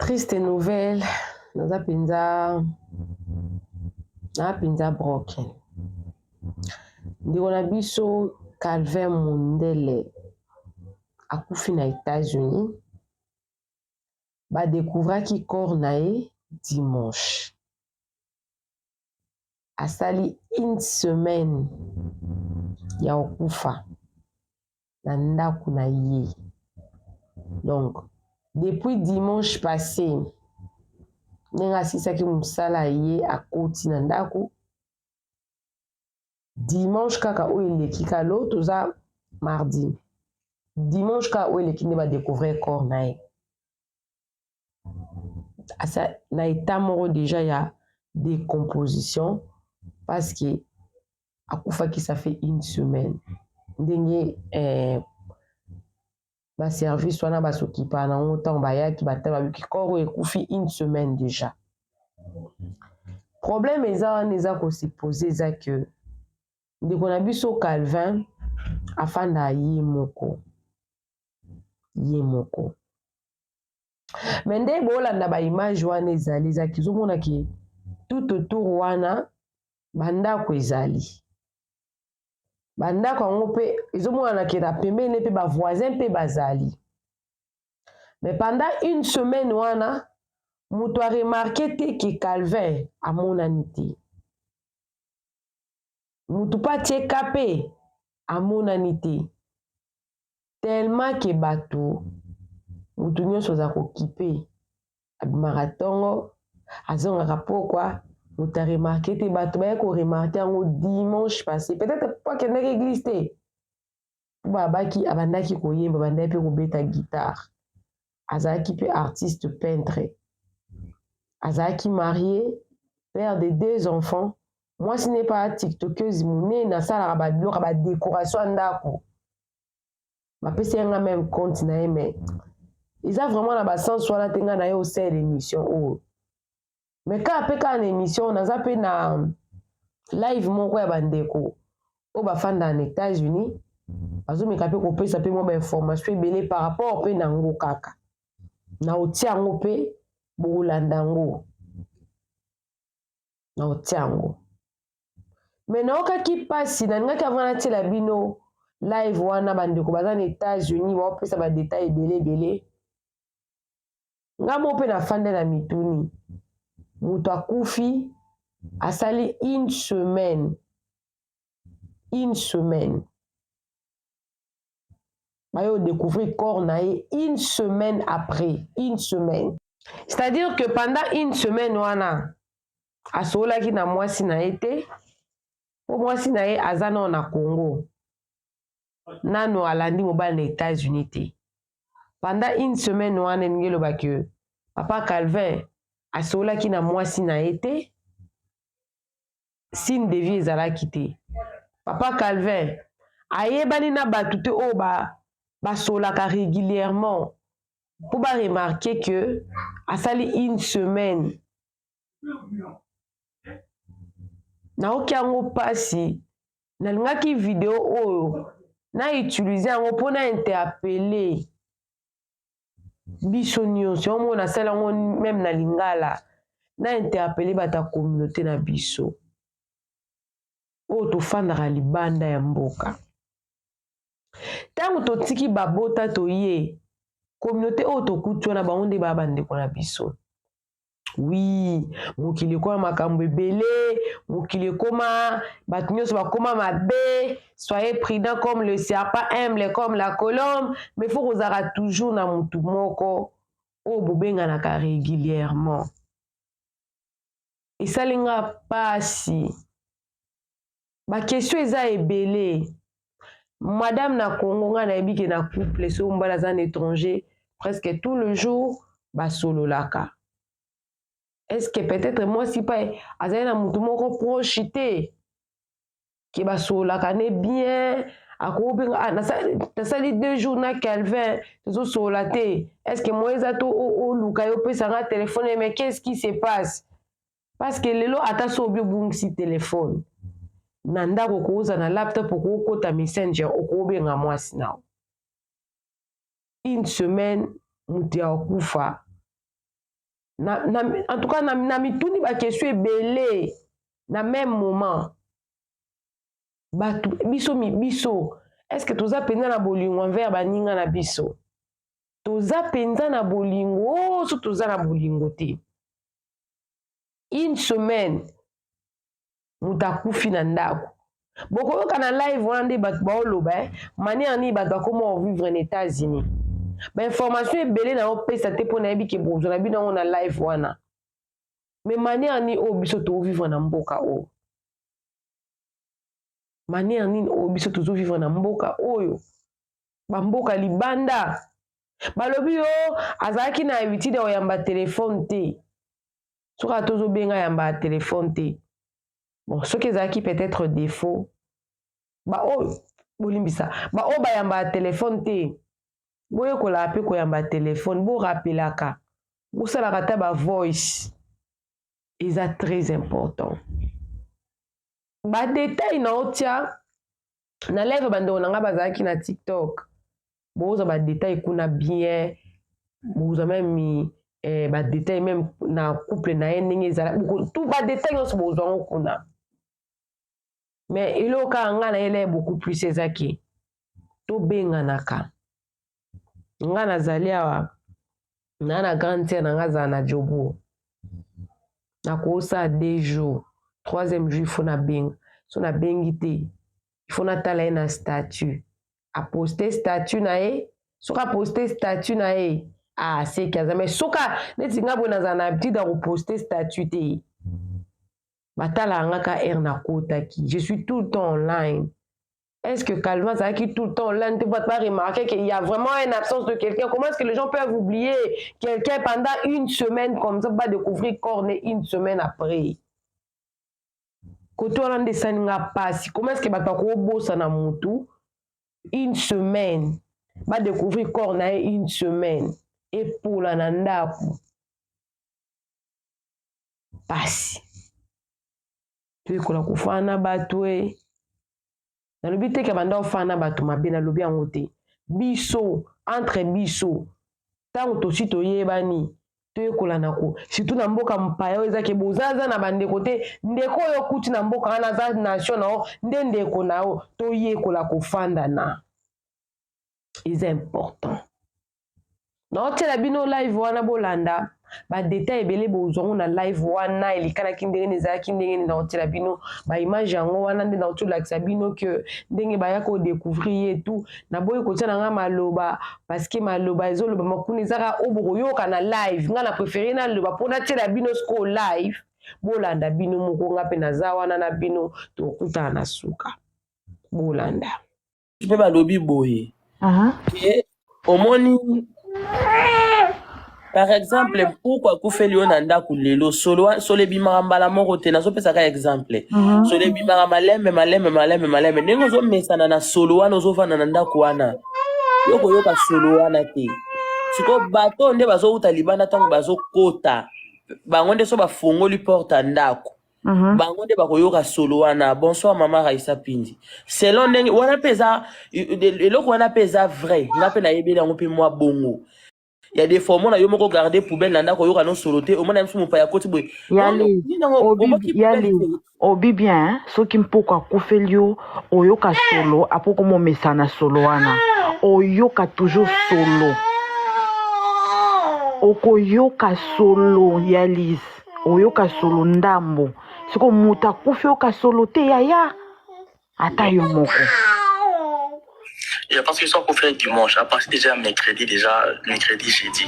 Triste nouvelle, naza mpenza naa mpenza broken. Ndeko na biso Calvin Mundele akufi na États-Unis. Badécouvraki corps na ye dimanche. Asali une semaine ya kokufa na ndako na ye. Donc depuis dimanche passé, ndenge asilisaki mosala, ye akoti na ndako dimanche kaka oyo eleki. Kalo toza mardi, dimanche kaka oyo eleki nde badécouvrir corps na ye asa na état moko déjà ya décomposition, parce que akufaki ça fait une semaine. Ndenge baservice wana basokipa nango, ntango bayaki batala, babiki corps oyo ekufi une semaine déjà. Problème eza wana, eza kose poser, eza ke ndeko na biso Calvin afanda ye moko, ye moko. Me nde boolanda baimage wana, ezali ezalaki ozomona ke tout autour wana bandako ezali, bandako yango mpe ezomonana ke na pembeni mpe bavoisin mpe bazali. Mais pendant une semaine wana, moto aremarquer te ke Calvin amonani te, motu mpe atie ka mpe amonani te, tellement ke bato, motu nyonso aza kokipe, abimaka ntongo, azongaka pokwa, moto aremarquer te. Bato baye koremarquer yango dimanche passé, peut-être po akendaki église te, po babaki abandaki koyemba, abandaki mpe kobeta guitare, azalaki mpe artiste peintre. Azalaki marié, père de deux enfants. Mwasi ne mpe tiktokeuse monene, asalaka babiloko ya badécoration ya ndako. Bapesi ye nga même compte na ye, mais eza vraiment na basens wana te. Ngai na ye osala émission oyo, mais kaka mpe kaka na émission, naza mpe na live moko ya bandeko oyo bafandaka na États-Unis, bazomeka mpe kopesa mpe mwa bainformation ebele par rapport mpe nango. Kaka na otia yango mpe bokolanda yango, na otia yango. Me nayokaki mpasi, nalingaki avant natiela bino live wana, bandeko baza na États-Unis baopesa badétail ebele ebele. Nga mo mpe nafande na mituni, moto akufi asali une semaine, une semaine, bayo découvrir corps na ye une semaine après une semaine. C'est-à-dire que pendant une semaine wana, asololaki na mwasi na ye te, mpo mwasi na ye aza nano na Congo, nano alandi mobali na États-Unis te. Pendant une semaine wana, elingi eloba ke papa Calvin asololaki na mwasi na ye te, signe de vie ezalaki te. Papa Calvin ayebani na bato te oyo basolaka régulièrement mpo baremarquer ke asali une semaine. Naoki yango mpasi, nalingaki video oyo na utiliser yango mpo na interpeller biso nyonso. Yango moko nasala yango même na lingala, na interpeller bato ya communauté na biso oyo tofandaka libanda ya mboka. Ntango totiki babota, toye communauté oyo tokuti wana, bango nde baya bandeko na biso. Wi, mokili ekóma makambo ebele, mokili ekóma bato nyonso bakóma mabe. Soyez prudent comme le serpent, humble comme la colombe. Mais faut kozalaka toujours na motu moko oyo bobenganaka régulièrement. Esali nga mpasi, baquestion eza ebele. Madame na Congo, ngai nayebi ke na couple, soki mobali aza na étranger, presque tout le jour basololaka. Est-ce que peut-être mwasi mpe azali na motu moko proche te ke basololaka ne bien, akobenga? Ah, nasali 2 jours na Calvin tozosolola te, est ce que moi eza to oluka ye, opesanga telefone? Mais qu'est ce qui se passe? Parce que lelo, ata so obi obungisi telefone na ndako, okoza na laptop, okokota Messenger, okobenga mwasi na une semaine, moto ya kokufa. En tout cas, na mituni baquestion ebele na même moment. Bato biso, biso, est ce que toza mpenza na bolingo envers baninga na biso? Toza mpenza na bolingo? Oh, so toza na bolingo te. Une semaine, moto akufi na ndako. Bokoyoka na live wana nde bato baoloba manière nini bato bakoma kovivre na États-Unis. Bainformation ebele na opesa te mpo nayebi ke bozwa na bino yango na live wana. Mais manière nini oyo biso tozovivre na mboka oyo? Manière nini oyo biso tozovivre na mboka oyo? Bamboka libanda balobi yo azalaki na habitude ya koyamba telefone te. Soki ata ozobenga, yamba ya telefone te. Bon, soki ezalaki peut-être défaut, baoyo, bolimbisa, baoyo bayamba ya telefone te, boyekolaka mpe koyamba telefone. Borapelaka, bosalaka ata bavoice, eza très important. Badetail na otia na live, bandeko na nga bazalaki na TikTok, bozwa badetail kuna bien. Bozwa même badetail même na couple na ye ndenge ezala, tout badetail nyonso bozwa yango kuna. Mais eloko kaka nga na yela beaucoup plus ezaki tobenganaka. Nga nazali awa na grande sœur na nga azala na Joburg. Nakosala 2 jours, troisième jour il faut nabenga. So nabengi te, il faut natala ye na statut, aposte statut na ye. Soki aposte statut na ye, aseki aza. Mais soki neti nga boye, nazala na habitude ya koposte statut te. Batalaka nga ka heure nakotaki. Je suis tout le temps online. Est-ce que Calvin azalaki tout le temps online te? Bato baremarquer qu'il y a vraiment une absence de quelqu'un. Comment est-ce que les gens peuvent oublier quelqu'un pendant une semaine comme ça, pas découvrir corps une semaine après? Kote wana nde esali nga mpasi. Comment est-ce que bato bakobosana motu une semaine, badécouvrir corps na ye une semaine, epola na ndako? Pasi. Toyekola kofana na bato. E nalobi te ke banda ofana na bato mabe, nalobi yango te. Biso entre biso, ntango tosi toyebani, toyekola na ko, surtout na mboka mopaya oyo ezake bozaza na bandeko te. Ndeko oyo okuti na mboka wana aza nation na yo nde ndeko na yo. Toyekola kofanda na, eza important. Naotiela bino live wana, bolanda badetail ebele. Bozwango na live wana, elekanaki ndenge nini, ezalaki ndenge nini. Naotiela bino baimage yango wana nde nauti olakisa bino ke ndenge baya kodécouvrir ye tout. Naboyi kotia na nga maloba parce que maloba ezolobama kuna ezaka oyo bokoyoka na live. Nga na préféré naloba mpo natiela bino sikoyo live, bolanda bino moko. Nga mpe naza wana na bino, tokutana na suka, bolanda. Mpe balobi boye ke omoni, par exemple, mpuku akufeli yo na ndako lelo, solo solo ebimaka mbala moko te. Nazopesaka exemple. Solo ebimaka malembe malembe malembe malembe. Ndenge ozomesana na solo wana, ozovanda na ndako wana, yo koyoka solo wana te. Sikoyo bato nde bazowuta libanda, ntango bazokota, bango nde so bafungoli porte ya ndako, bango nde bakoyoka solo wana. Bonsoir, mama Raisa Pindi. Selon ndenge wana mpe eza eloko wana mpe eza vrai. Nga mpe nayebeli yango mpe mwa bongo. Ya des fois omona yo moko garde poubelle na ndako, oyoka no solo te. Omona misu mopaya akoti boye. Yali. Nini yango? Obi. Oboki poubelle Yali. te. Obi bien, hein? Soki mpoko akufeli yo, oyoka solo apo komomesana solo wana, oyoka toujours solo, okoyoka solo ya Lise, oyoka solo ndambo. Siko moto akufi, oyoka solo te, yaya, ata yo moko. Et parce que soit qu'on fait dimanche, à partir déjà mercredi, déjà, mercredi, jeudi.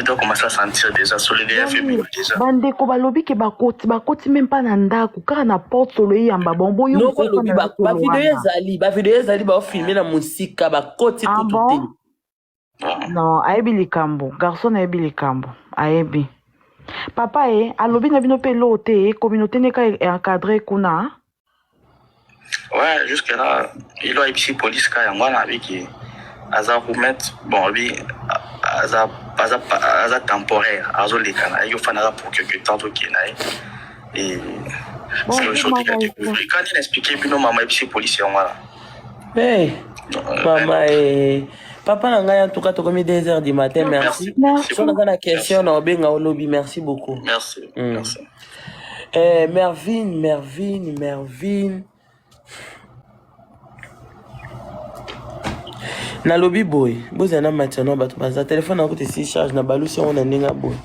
Doit commencer à sentir déjà sur le Yali, déjà. Bandeko balobi ke bakoti, bakoti même mpa na ndako, kaka na porte solo eyamba bango. Boyo Noko moto alobi ofanda na solo bavideo wana. Ezali bavideo, ezali baofilme na mosika, bakoti Ah kutu te. Bon, non, ayebi likambo, garçon ayebi likambo, ayebi papa ye alobi na bino mpe eloko te. Communauté ndeka encadré kuna. Ouais, jusque là, il a ici police ka yango wana abiki aza roommate. Bon, abi aza aza aza temporaire, azoleka na ye, yo fana pour quelque temps toke na ye. Et c'est le Bonjour jour qu'il a mama. découvert. Quand il a expliqué bino mama ebisi police yango wana. Hey, mama e. Papa na ngai, en tout cas tokomi 2 heures du matin. Merci. Merci. So naza na question na obenga olobi. Merci beaucoup. Merci. Merci. Mervin, Mervin, Mervin. Nalobi boye, bozala na matiano bato baza telefone na kuta esi charge na balusi yango na ndenge ya boye.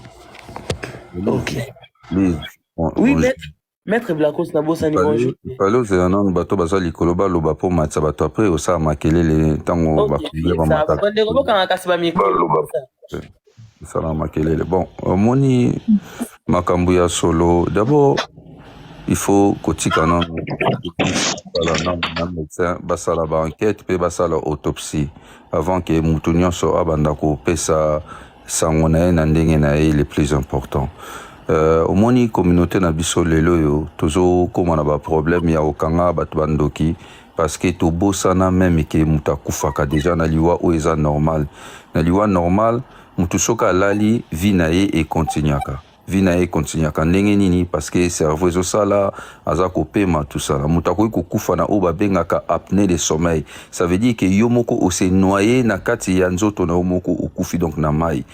Ok. Liz, bon, Oui, bonjour. maître, maître Blacos nabosani, bonjour. Fallait ozela nanu bato baza likolo baloba mpo matisa bato apres osala makelele ntango Ok, bakongole ça va. bamataka Bandeko bokanga kasi bamikro. baloba osala makelele. Bon, omoni makambo ya solo, d'abord il faut kotika nanu basala nanu na médecin, basala baenquête mpe basala autopsie avant ke mutu nyonso abanda kopesa sango na ye na ndenge na ye. Le plus important, omoni communauté na biso lelo oyo tozokóma na baproblème ya kokanga bato bandoki parce que tobosana même ke moto akufaka déjà na liwa oyo eza normal. Na liwa normal, motu soki alali, vie na ye ekontinuaka. Vie na ye ekontinuaka ndenge nini? Parce que cerveau ezosala, aza kopema, tosala. Moto akoki kokufa na oyo babengaka apnée de sommeil. Ça veut dire ke yo moko ose noye na kati ya nzoto na yo moko, okufi. Donc na mai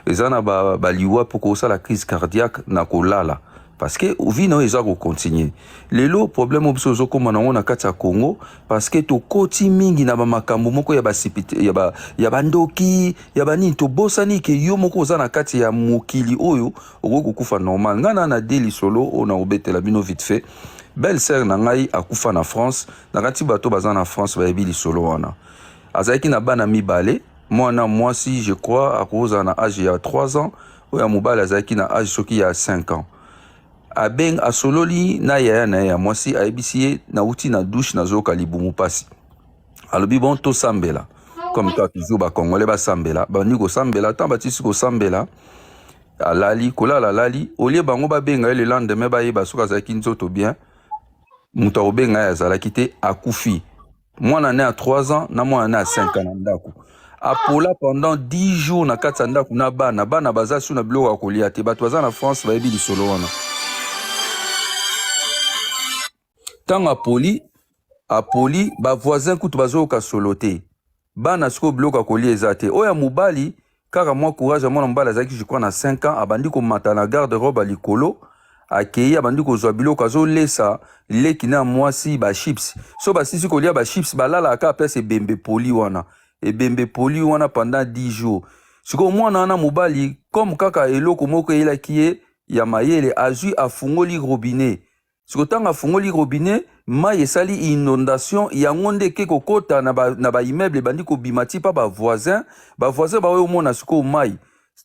eza na baliwa mpo kosala crise cardiaque na kolala parce que vie na oyo eza kocontinue. Lelo problème oyo biso ozokóma nango na kati ya Congo, parce que tokoti mingi na bamakambo moko ya basipite, ya bandoki, ya banini, tobosani ke yo moko oza na kati ya mokili oyo, okoki kokufa normal. Ngai na de lisolo oyo na kobetela bino vite fait. Belle sœur na ngai akufa na France. Na kati bato baza na France bayebi lisolo wana. Azalaki na bana mibale. Mwana mwasi, je crois akozala na age ya 3 ans, oyo ya mobali azalaki na age soki ya 5 ans. Abeng asololi na yaya na ye ya mwasi, ayebisi ye: "Nauti na douche, nazoyoka libumu mpasi." Alobi: "Bon, tosambela." Comme kaka toujours bacongolais basambela. Bandi kosambela. Ntango batisi kosambela, alali kolala. Alali olie bango babenga ye le lendemain, bayeba soki azalaki nzoto bien. Moto akobenga ye azalaki te. Akufi, mwana ne ya 3 ans na mwana ne ya 5 ans na ndako. Apola pendant 10 jours na kati ya ndako na bana. Bana baza su na biloko ya kolia te. Bato baza na France bayebi lisolo wana. Ntango apoli, apoli, bavoisin kutu bazoyoka solo te. Bana sikoyo biloko ya kolia eza te. Oyo ya mobali kaka mwa courage ya mwana mobali, azalaki je crois na 5 ans, abandi komata na garde robe ya likolo, akei, abandi kozwa biloko, azolesa leki na mwasi bachips. So basisi kolia bachips, balalaka kaka place ebembe poli wana, ebembe poli wana pendant 10 jours. Sikoyo mwana wana mobali, comme kaka eloko moko eyelaki ye ya mayele, azwi, afungoli robinet. Sikoyo ntango afungoli robinet, mai esali inondation. Yango nde eke kokɔta na baimmeuble, ebandi kobima ti mpa bavoisin. Bavoisin baoyo omona sikoyo mai,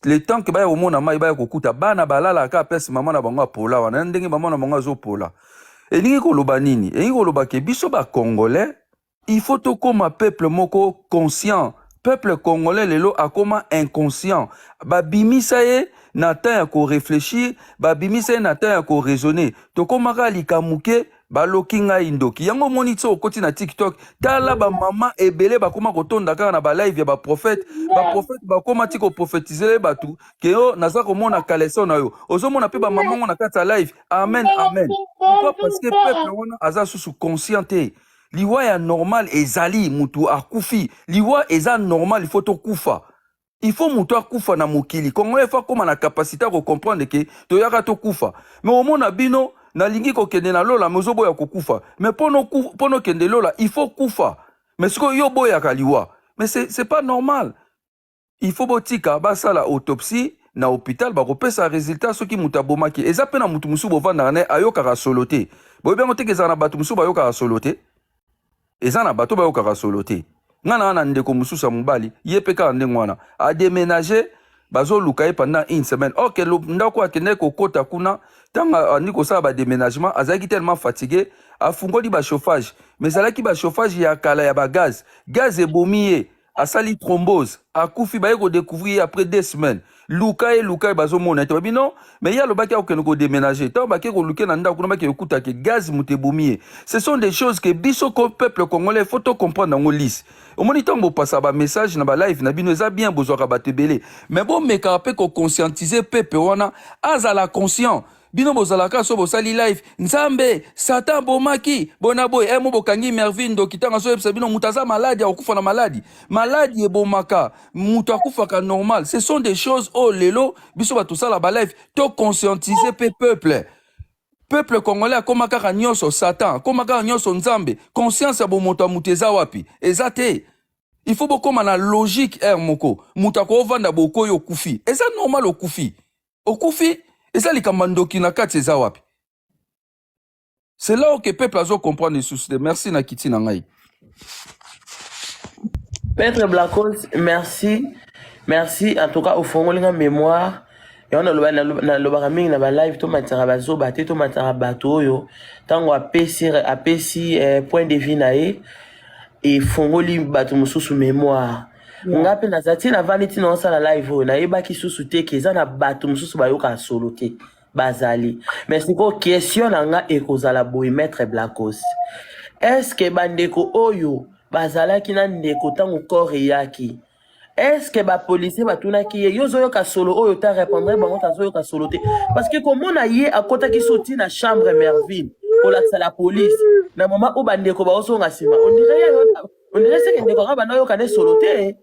le temps ke baya komona mai, baya kokuta bana balalaka place mama na bango apola wana, ndenge mama na bango azopola. Elingi koloba nini? Elingi koloba ke biso bacongolais, il faut tokóma peuple moko conscient. Peuple congolais lelo akóma inconscient. Babimisa ye na temps ya koréfléchir, babimisa ye na temps ya koraisonner. Tokómaka likambo ke baloki ngai ndoki. Yango omoni ti okoti na TikTok, tala bamama ebele bakóma kotonda kaka na balive ya baprophète. Baprophète bakóma ti koprophétiser bato ke yo naza komona caleçon na yo. Ozomona mpe bamama ngo na kati ya live: "Amen, amen." Pourquoi? Parce que peuple wana aza susu conscient te. Liwa ya normal ezali, mutu akufi, liwa eza normal. Il faut tokufa, il faut moto akufa na mokili. Congolais faut akóma na capacité ya kocomprendre ke toyaka tokufa. Mais omona bino, nalingi kokende na lola, mais ozoboya kokufa. Mais mpo nokende lola, il faut kufa. Mais sikoyo yo boyaka liwa, mais c'est pas normal. Il faut botika basala autopsie na hôpital, bakopesa résultat soki moto abomaki. Eza mpe na motu mosusu bovandaka na ye, ayokaka solo te. Boyebi yango teke ezala na bato mosusu bayokaka solo te. Eza na bato bayokaka solo te. Nga na ndeko mosusu ya mobali, ye mpe kaka ndenge wana, adéménage, bazoluka ye pendant une semaine. Ok, ndako akendaki kokota kuna, ntango andi kosala badéménagement, azalaki tellement fatigué, afungoli bachauffage, mais ezalaki bachauffage ya kala ya bagaz. Gaz ebomi ye, asali thrombose, akufi. Baye kodécouvrir ye après 2 semaines. Luka ye, luka ye, bazomona ye te. Babi non, mais ye alobaki akokende kodéménage. Ntango bake koluke na ndako kuna, bake kokutake gaz moto ebomi ye. Ce sont des choses que biso ko peuple congolais faut tocomprendre yango lise. Omoni, ntango bopasa bamessage na balive na bino, eza bien, bozwaka bato ebele, mais bomekaka mpe koconscientiser peuple wana azala conscient. Bino bozalaka so bosali live, Nzambe, Satan abomaki, bona boye, eh mo bokangi Mervine ndoki ntango azoyebisa bino moto aza maladi akokufa na maladi. Maladi ebomaka, moto akufaka normal. Ce sont des choses oyo lelo biso bato tosala ba live to conscientiser pe peuple. Peuple congolais akoma kaka nyonso Satan, akoma kaka nyonso Nzambe. Conscience ya bomoto ya moto eza wapi? Eza te. Il faut bokoma na logique aire moko. Moto akovanda bokoyi okufi. Eza normal okufi. Okufi, eza likambo ya ndoki na kati eza wapi? C'est là où que peuple azo comprendre lisusu te. Merci na kiti na ngai. Maître Blacos, merci. Merci. En tout cas, ofongoli nga mémoire. Yango naloba nalobaka mingi na ba live tomatisaka bazoba te tomatisaka bato oyo ntango apesi apesi eh, point de vue na ye efongoli bato mosusu mémoire. Nga mpe naza ti navandi ti naosala live oyo nayebaki susu te ke eza na bato mosusu bayokaka solo te bazali. Mais sikoyo question na nga ekozala boye Maître Blacos. Est-ce que bandeko oyo bazalaki na ndeko ntango corps eyaki est-ce que bapolicier batunaki ye yo ozoyoka solo oyo ta répondre bango tazoyoka solo te parce que komona ye akotaki so ti na chambre Mervine kolakisa la police na moma oyo bandeko baozonga nsima on dirait ye on dirait seke ndeko anga banda oyoka ne solo te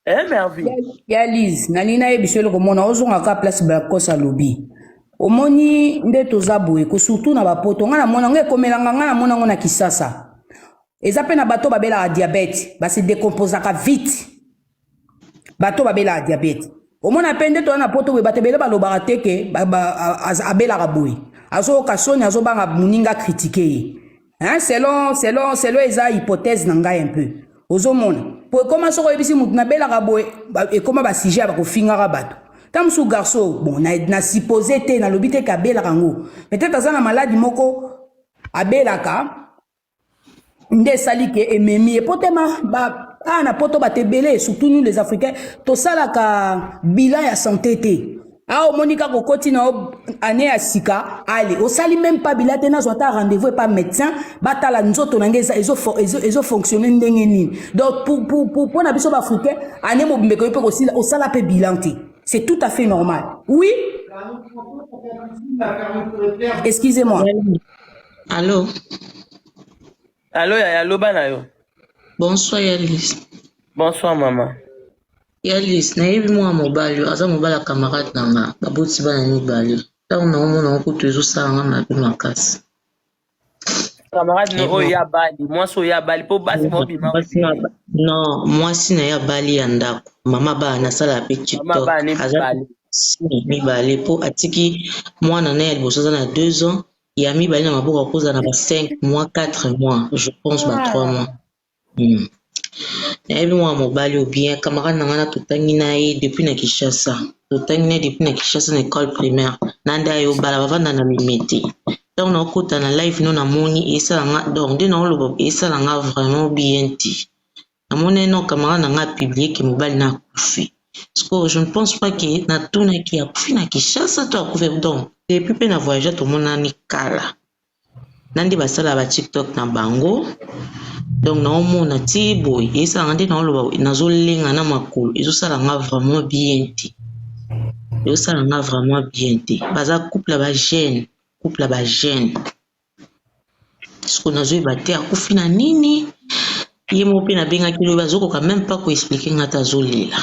eh Mervine. Ya Lise, nalingi nayebisa eloko mona ozonga ka place Blacos alobi. Omoni nde toza boye ko surtout na bapoto nga namona ngo ekomelanga nga namona ngo na Kisasa. Eza mpe na bato babelaka diabète, ba se décomposaka vite. Bato babelaka diabète. Omona mpe nde toza na poto boye bato ebele balobaka te ke abelaka boye. Azoyoka soni azobanga moninga critique ye. Hein, selon eza hypothèse na ngai un peu. Ozomona. Po ekoma soko oyebisi mutu nabelaka boye, ekoma ba sujet ya bakofingaka bato. Ta mosusu garçon, bon, na suppose te, nalobi te ke abelaka yango. Peut-être aza na maladi moko abelaka nde esali ke ememi ye po te ma ba awa na poto bato ebele surtout nous les Africains tosalaka bilan ya santé te. Awa omoni kaka okoti na yo année ya sika, ale osali même pas bilan te, nazwa ata rendez-vous epa médecin batala nzoto na ngai ezofonctionne ndenge nini. Donc pour mpo na biso baafricain année mobimba ekoki mpe kosila osala mpe bilan te, c'est tout à fait normal. Oui, excusez-moi. Allô? Allo yaya, loba na yo. Bonsoir Yalis. Bonsoir mama. Yalis, nayebi mwana mobali oyo aza mobali ya camarade na nga, baboti bana mibale. Ntango naomona ngo kutu ezosala nga mabe makasi. Camarade no oyo ya bali, mwasi oyo ya bali mpo basi baobima. Mwasi non, mwasi na ye abali ya ndako. Mama bana nasalaka mpe mama TikTok. Bana Aza mibale. mibale mpo atiki mwana na ye ya liboso aza na 2 ans, ya mibale na maboko akozala na ba 5 mois, 4 mois, je pense ba 3 mois. Nayebi mwana mobali oyo bien, camarade na nga na totangi na ye depuis na Kinshasa. Totangi na ye depuis na Kinshasa na école primaire. Na nde aye obala bavanda na Limete. Ntango naokota na live no namoni esala nga donc nde naoloba esala nga vraiment bien te. Namoni no camarade na nga apublie ke mobali na akufi. Parce que je ne pense pas ke natunaki akufi na Kinshasa to akufi donc depuis mpe na voyage tomonani kala. Na nde basala ba TikTok na bango. Donc naomona ti boye esalanga nde naoloba nazolenga na makolo ezosala nga vraiment bien te. Ezosala nga vraiment bien te. Baza couple ya ba jeune, couple ya ba jeune. Siko nazoyeba te akufi na nini. Ye moko mpe nabengaki lobi azokoka même pas koexpliquer nga te azolela.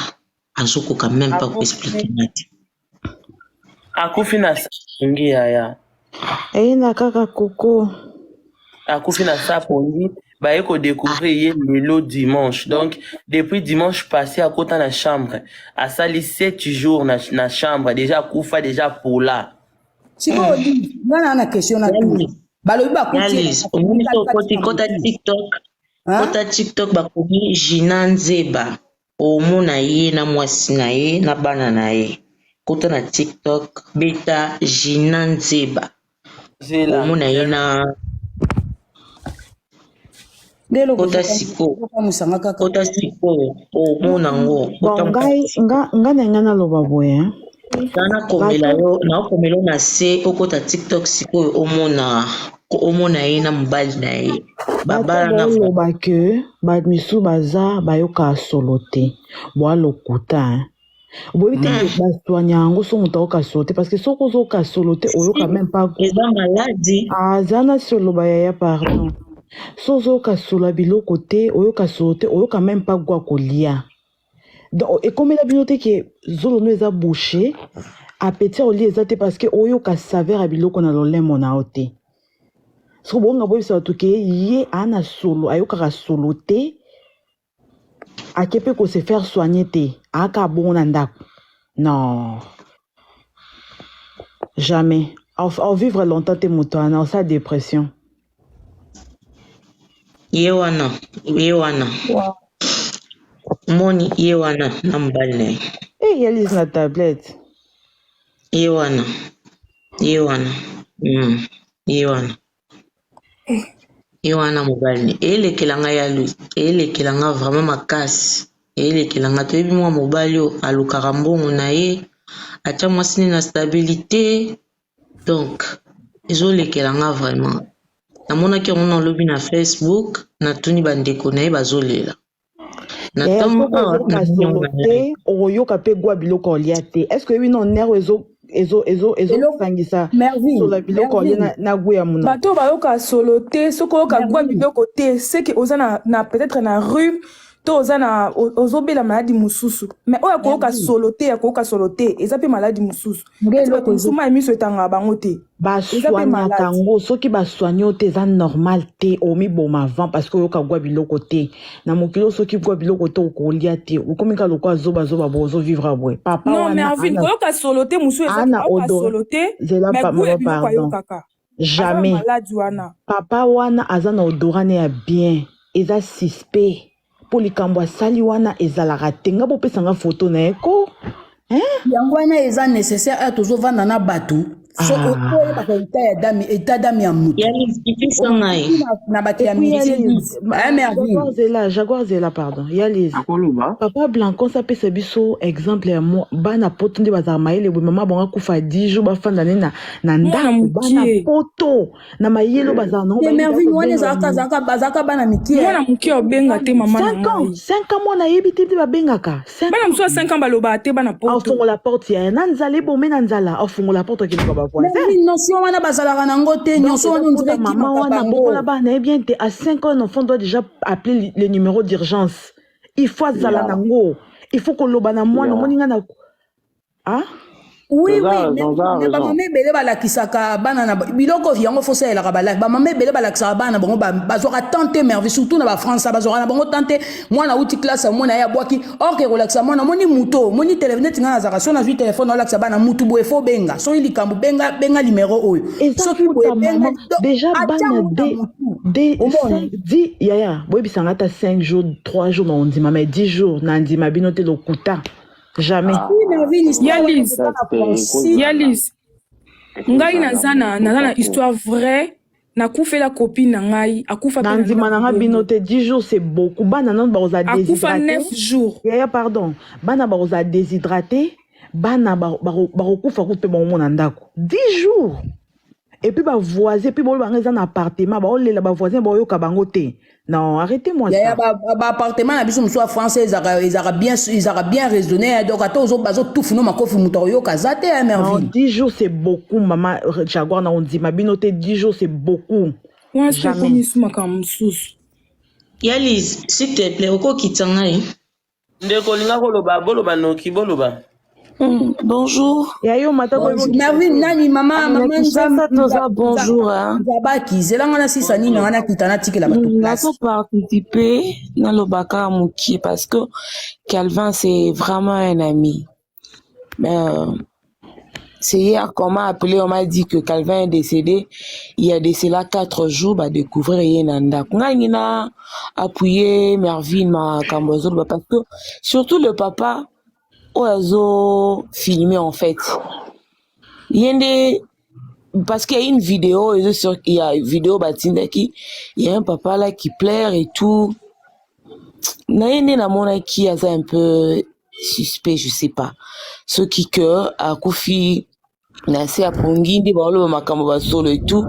Azokoka même pas koexpliquer nga te. Akufi na sapongi yaya. Eyina kaka koko. Akufi na sapongi baye kodécouvrir ye lelo dimanche. Donc depuis dimanche passé akota na chambre asali 7 jours na chambre déjà akufa déjà pola. Sikoyo nga na question na tuna balobi bakuti Yalis, omoni so okoti kota TikTok, kota TikTok bakomi Gina Nzeba, omona ye na mwasi na ye na bana na ye. Kota na TikTok beta Gina Nzeba, zela omona ye na nde eloko kota sikoyo, okamwisanga kaka. Kota sikoyo omona ngo. Bon, Kota ngai nga na ngai naloba boye hein. Nga nakomela yo, naokomela yo na se okota TikTok sikoyo omona ye na mobali na ye Bato babala na baoloba ke bamisusu baza bayokaka solo te, boa lokuta hein. Boyebi te ke basoigne yango so moto ayoka solo te, parce que soki ozoyoka solo te, oyoka même pas goût. Eza maladi. Aza na solo ba yaya, pardon. So ozoyoka solo ya biloko te, oyoka solo te, oyoka même pas goût ya kolia. Donc ekomela bino te ke zolo no eza bouché, appétit ya kolia eza te, parce que oyoka saveur ya biloko na lolemo na yo te. Soki bonga boyebisa bato ke ye aa na solo, ayokaka solo te, ake mpe ko se faire soigner te, aaka bongo na ndako, non, jamais vivre longtemps te. Moto wana osala dépression. Ye wana, ye wana. Moni ye wana na mobali na ye. E yalisi na tablette. Ye wana, ye wana, ye wana, ye wana mobali ne. Eyelekela ngai ya lui, eyelekela nga vraiment makasi, eyelekela nga. Toyebi mwa mobali oyo alukaka mbongo na ye, atya mwasi ne na stabilité. Donc ezolekela nga vraiment. Namonaki yango nalobi na Facebook, natuni bandeko na ye, bazolela na ntongo. Soki ozoyoka solo te, okoyoka mpe gwa biloko olia te. Est ce que oyebi no nerf ezosangisa solo ya biloko olia na goût ya monoko? Bato oyo bayoka solo te, soki oyoka gwa biloko te, seke oza na peut-être na rhume to oza na ozobela maladi mosusu. Mais oyo akoyoka solo te, akoyoka solo te, eza mpe maladi mosusu. Bato mosusu mai miso etangaka bango te. Basoignaka yango. Soki basoigne yo te, eza normal te, omiboma avant, parce que oyoka gwa biloko te. Na mokili oyo, soki gwa biloko te, okolia te, okomi kaka lokola zobazoba bo ozovivre boye. Papa Non, Mervine, koyoka solo te mosusu eza solo te, mais goût ya biloko ayokaka. Jamais. Maladi wana. Papa wana aza na odorat ne ya bien, eza suspect, mpo likambo asali wana ezalaka te. Nga bopesanga foto na ye ko. Yango wana eza nécessaire oyo tozovanda na bato, so oyebaka état ya d'âme, état d'âme ya motu na bato ya métier. Jaguar, zela, pardon, Yalise. Papa Blancos apesa biso exemple ya bana poto nde bazalaka mayele boye. Mama bango akufa 10 jours, bafanda nde na ndako. Bana poto na mayele oyo bazala nango. Mervine, wana ezalaka, bazalaka bana mike. Mwana moke obenga te mama. 5 ans, 5 ans, mwana ayebi te nde babengaka. Bana mosusu ya 5 ans balobaka te, bana poto. Afongola porte ya na nzala, ebome na nzala, afongola porte, akendoka bavoisin. Notion wana bazalaka nango te, nyonso wana. Ondire mama wana bokola bana ye bien te. À 5 ans, un enfant doit déjà appeler le numéro d'urgence. Il faut azala nango, il faut koloba na mwana. Omoni nga na ah. Oui, mais bamama ebele balakisaka bana na biloko yango, fo osalelaka balaki. Bamama ebele balakisaka bana na bango, bazwaka temps te, Mervi, surtout na bafrançais, bazwaka na bango temps te. Mwana auti classe, omona ye abwaki or ke kolakisa mwana, omoni moto, omoni telefone. Neti ngai nazalaka, so nazwi telefone, olakisa bana mutu boye, fo benga. Soki likambo, benga, benga numero oyo. Soki boye, benga. Déjà bana de di yaya, boyebisanga ata 5 jours, 3 jours na ondima, mais 10 jours na ndima bino te, lokuta, jamais. Yalis, Yalis, ngai naza na histoire vraie. Nakufela copine na ngai, akufa. Na ndima nanga bino te, 10 jours c'est beaucoup. Bana nano bakozala Akufa 9 jours. Yaya, pardon, bana bakozala déshydraté, bana bakokufa kutu mpe bango na ndako 10 jours. Et puis bavoisin, puis boloba nga eza na appartement, baolela, bavoisin baoyoka bango te. Non, arrêtez moi. Ça baappartement na biso mosusu ya français ezalaka bien, ezalaka bien raisonné. Donc ata bazotufu no makofi, moto akoyoka aza te. Ya Mervine, 10 jours c'est beaucoup. Mama Jaguar, na ondima bino te, 10 jours c'est beaucoup. Jamais makambo mosusu. Yalis, s'il te plaît, okokita ngai. Ndeko olinga koloba, boloba noki, boloba. Bonjour. Ya yo mata. Mervine, nani mama mama? Kinshasa toza bonjour hein. Nzabaki, zelanga na sisa nini nga nakita, natikela bato place. Nazo participer, naloba kaka mokie, parce que Calvin, c'est vraiment un ami. Mais c'est hier qu'on m'a appelé, on m'a dit que Calvin est décédé. Il y a de cela 4 jours, bah, découvrir ye na ndako. Ngai na appuyer Mervyn makambo azoloba, parce que surtout le papa oyo azo filmer en fait. Ye nde, parce qu'il y a une vidéo, il y a une vidéo batindaki, il y a un papa là qui pleure et tout. Na ye nde namonaki aza un peu suspect, je sais pas. Soki que akufi na se apongi nde baoloba makambo basolo et tout.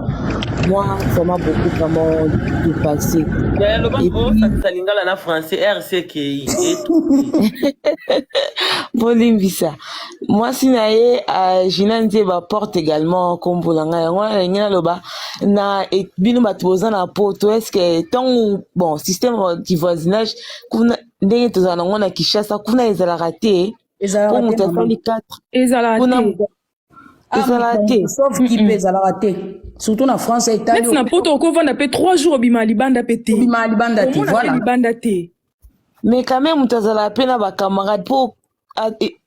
Moi, ça m'a beaucoup vraiment dépassé. Mais loba Et puis, osangisa lingala na français rcki bolimbisa mwasi na ye uh, Gina Nzeba porte également nkombo na ngai yango wana nalingi naloba na e, bino bato boza na poto est-ce ntango bon système du voisinage kuna ndenge tozala nango na Kinshasa kuna ezalaka te mpo Ezalaka te moto mama. asali 4 Ezalaka kuna te. ezalaka te. Sauf ki mpe ezalaka te, surtout na France etali. Neti na poto, okovanda mpe 3 jours, obima libanda mpe te. Obima libanda te. Omona mpe voilà. libanda te. Mais quand même moto azalaka mpe na bacamarade mpo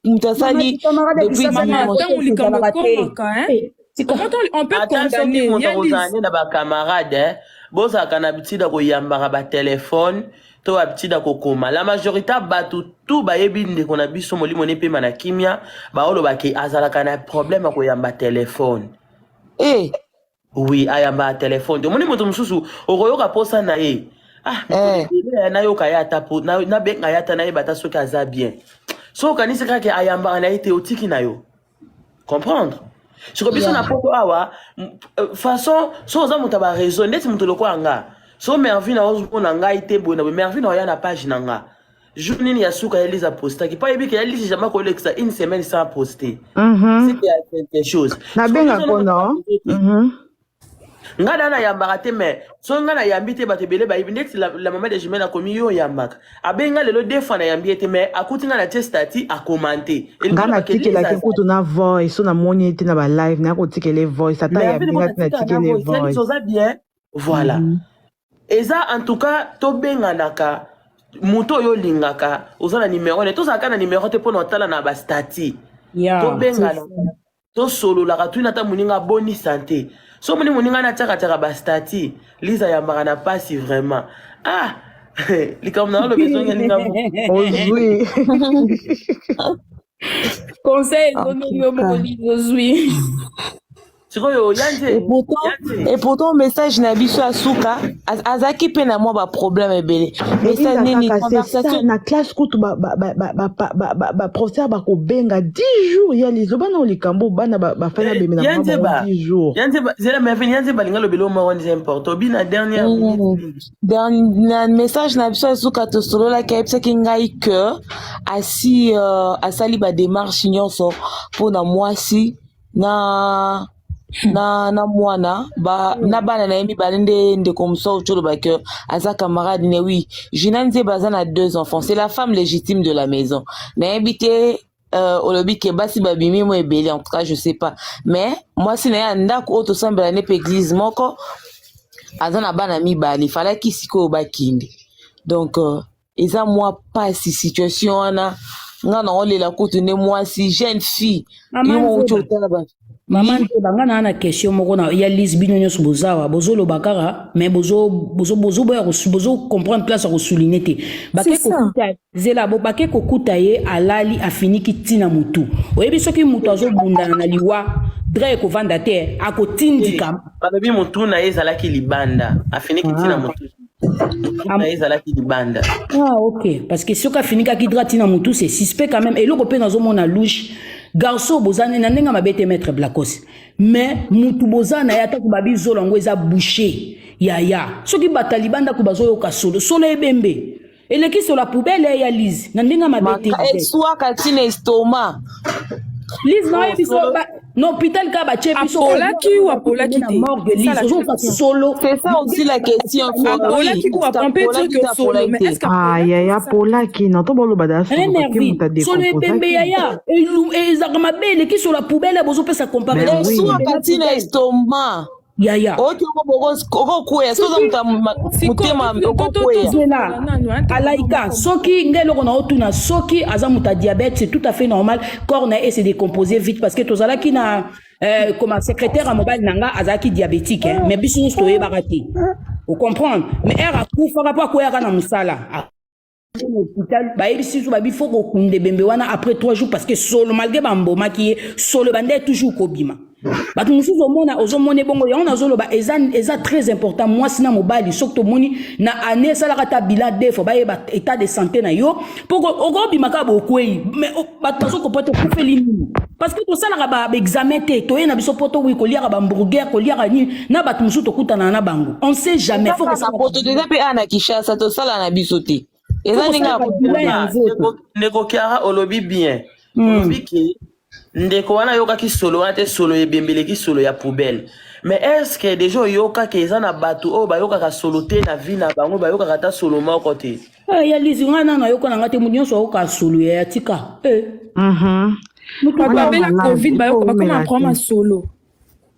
moto asali Camarade ya depuis Kinshasa Mama, na dimanche. ntango likambo ezalaka te. ekomaka, hein? Comment on peut Ata soki condamner moto akozala Yandis? nde na bacamarade, bozalaka na habitude ya koyambaka batelefone to habitude ya kokoma. La majorité ya bato tu bayebi ndeko na biso, molimo ne pema na kimia, baolobaki azalaka na problème ya koyamba telefone. Eh, Oui, ayambaka telefone te. Omoni moto mosusu okoyoka mposa na ye, ah, mikolo eh. ebele nayoka ye ata po nabenga ye ata nayeba ata soki aza bien. So okanisi kaka ayambaka na ye te, otiki na yo comprendre. Siko biso na poto awa, façon so oza moto ya bareseau, ndeti moto lokola nga, so Mervi na ozomona ngai te boye na boye, Mervi na oya na page na nga jour nini ya suka Elise apostaki, mpo ayebi ke Elise jamais kolekisa une semaine sans poster. C'est quelque chose. Nabenga kono. Nga na nayambaka te, mais so nga nayambi te, bato ebele bayebi. Ndeti la mama de jumelle akomi yo oyambaka, abengi nga lelo deux fois, nayambi ye te, mais akuti nga na tie statut, acommenter. Nga natikelaki kutu na voice. So namoni ye te na balive, naya kotikela ye voice ata yambi nga te, natikeli ye voice. Oza bien, voilà. Eza en tout cas tobenganaka moto oyo olingaka, oza na numero ne, tozalaka na numero te mpona otala na bastatuts. Tobengana, tosololaka, tuni ata moninga aboni santé. So moni moninga natiakatiaka bastatuts, Liza yambaka na pasi vraiment. Ah, likambo na oloba ezongelinga. Ozwi. Conseil ezongeli yo moko, Liza, ozwi. Sikoyo ya nze. Et pourtant message na biso ya suka, azalaki mpe na mwa baproblème ebele. Message nini? Conversation na classe kutu, baprofesseur bakobenga 10 jours ya lizo bana likambo bana bafani abemi na Yanzeba. 10 jours. Yanzeba, zela Mervin, yanzeba alinga lobela moko nze important obi na dernière minute. Na message na biso ya suka tosololaki, ayebisaki ngai ke asi asali badémarche nyonso mpona mwasi na mwana ba, na bana na ye mibale. Nde ndeko mosusu auti oloba ke aza camarade ne. Oui, Gina Nzeba aza na deux enfants, c'est la femme légitime de la maison. Nayebi te, olobi ke basi babimi mo ebele, en tout cas je sais pas, mais mwasi na ye ya ndako oyo tosambela ne mpe église moko, aza na bana mibale, falaki sikoyo bakende. Donc eza mwa pasi situation wana. Nga na olela kutu nde mwasi jeune fille yo moko uti otala ba Mama Nzeba, nga na question moko na ya Lise. Bino nyonso bozawa, bozoloba kaka, mais bozoboya, bozo comprendre place ya kosouligner te. Bake kokuta, zela bo, bake kokuta ye alali, afiniki ntina motu. Oyebi soki moto azobundana na liwa, drap ekovanda te, akotindika. Balobi motu na ye ezalaki libanda, afiniki ntina motu, motu na ye ezalaki libanda. Ah ok, parce que soki afinikaki drap ntina motu, c'est suspect quand même. Eloko mpe nazomona louche, garçon boza na ndenge mabe te, maître Blacos, mais mutu boza na ye, atako babi zolo yango eza bouché, yaya, soki bato ya libanda ko bazoyoka solo, solo ebembe eleki solo ya poubelle ya Lise, na ndenge mabe te. Eswaka ntina estomac. Lise, naoyebi biso na hôpital kaka batie biso. Apolaki ou apolaki na te? Morgue, Lise, ozoyoka solo. C'est ça aussi la question. Apolaki ou on peut dire que solo, mais est-ce que Ah, yaya, apolaki na to boloba da solo parce que moto solo ebembe, yaya, ezalaka mabe, eleki solo ya poubelle. Bozopesa comparaison. Eswaka ntina estomac. Yaya. Oki okokweya soza moto motema okokweya. Zela alaika, soki ngai eloko na otuna, soki aza moto ya diabète, c'est tout à fait normal, corps na ye se décomposer vite, parce que tozalaki na comme secrétaire ya mobali na nga azalaki diabétique, hein, mais biso nyonso toyebaka te, ocomprendre. Mais ere akufaka mpo akweyaka na mosala hôpital, bayebisi biso babi fo kokunda ebembe wana après 3 jours, parce que solo, malgré bambomaki ye, solo ebanda toujours kobima. Bato mosusu omona ozomona ebongo yango nazoloba eza, eza très important mwasi na mobali soki tomoni na année esalaka ata bilan deux fois bayeba état de santé na yo mpo okobima kaka bokwei mais bato bazokopa te okufeli nini parce que tosalaka baexamen te toye na biso mpo towi koliaka bahamburger koliaka nini na bato mosusu tokutanaka na bango on sait jamais faut Kaka na poto toza mpe awa na Kinshasa tosala na biso te eza faut ndenge ya kosalaka bilan ya kopona. nzoto. Ndeko Kiara olobi bien. Olobi ke ndeko wana ayokaki solo wana te, solo ebembeleki solo ya poubelle. Mais est-ce que déjà oyokaki eza na bato oyo bayokaka solo te na vie na bango, bayokaka ata solo moko te? Eh, ya lizi ngai nano ayoka na ngai te moto nyonso ayoka solo ya tika eh. Bato Wana babela malade, covid bayoka po bakoma omela prendre te. solo.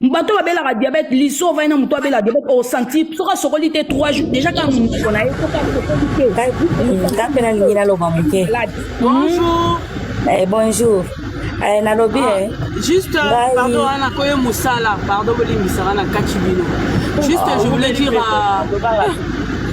Bato babelaka diabète liso ovai na moto abela diabète osentir soki asokoli te 3 jours déjà kaka monoko na ye soki asokoli te. Nga mpe nalingi naloba moke. Malade. Bonjour. Eh, bonjour. Eh, nalobi Ah, eh, juste, ngai pardon, wana koye musala, pardon bolimbisaka na kati bino. Juste, je voulais dire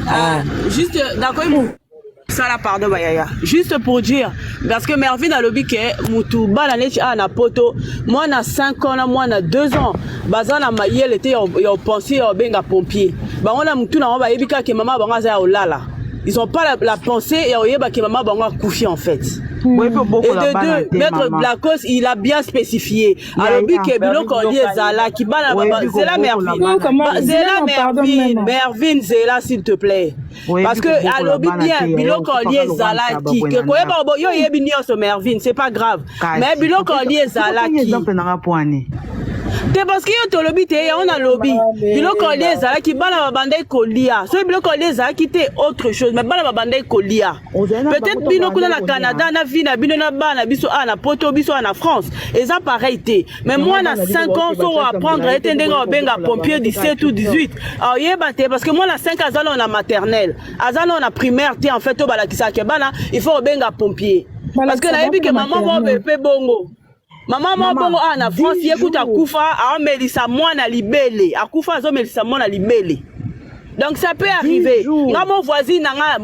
ah, juste nakoyi musala, pardon bayaya. Juste pour dire, parce que Mervyn alobi ke mutu bana neti awa na poto, mwana 5 ans na mwana 2 ans baza na mayele te ya ya penser ya obenga pompier. Bango na mutu na bango bayebi kaka ke mama bango aza ya olala. Ils ont pas la pensée ya oyeba ke mama bango akufi en fait. Boyebi Et obokola de bana deux, te Maître mama. Blacos, il a bien spécifié. Alobi Yaya, ke biloko oli ezalaki bana oyebi Zela kobokola Mervyn. bana Comment te. Zela Zela, pardon, Mervyn, maman. Mervyn Zela s'il te plaît. Oyebi Parce que kobokola alobi bana te bien yaya, biloko oli okufaka lokola ntaba ezalaki. boye Ke na koyeba ndako. yo yebi nyonso Mervyn, c'est pas grave. Mais Kasi biloko oli otangi ezalaki. exemple nanga po ani. Te parce que yo tolobi te yango nalobi biloko olia ezalaki bana babandaki kolia soki biloko olia ezalaki te autre chose, mais bana babandaki kolia. Ozali na bango Peut-être ntango bino kuna babandaki na kolia. Canada na vie na bino na bana biso awa na poto, biso awa na France eza pareil te, mais Yango mwana bana biso 5 ans baoke soko batiaka apprendre molai ye te te ndenge bokoki obenga kobokola pompier bango te kaka 17 ou TikTok. 18 aoyeba te parce que mwana 5 aza nao na maternelle, aza nao na primaire te. En fait oyo balakisaka bana il faut obenga pompier parce que Balakisa nayebi bango ke na mama moko maternelle. mpe bongo mama moko bongo Mama, awa na France 10 ye kuta jours. akufa aomelisa mwana libele, akufa azomelisa mwana libele. Donc ça peut 10 arriver. jours. Nga mo voisine na nga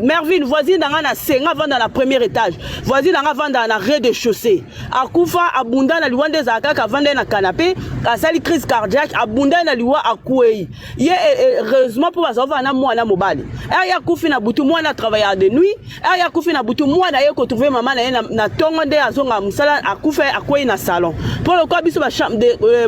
Mervyn, voisine na nga na se, nga vanda na premier étage. Voisine na nga vanda na rez-de-chaussée. Akufa abunda na liwa nde ezalaka kaka avanda ye na canapé, asali crise cardiaque, abunda na liwa akwei. Ye heureusement mpo baza ovanda na mwana mobali. Ere ye akufi na butu, mwana travailleur de nuit. Ere ye akufi na butu, mwana ye kotrouver mama na ye na ntongo nde azonga mosala, akufa akwei na salon. Mpo lokola biso ba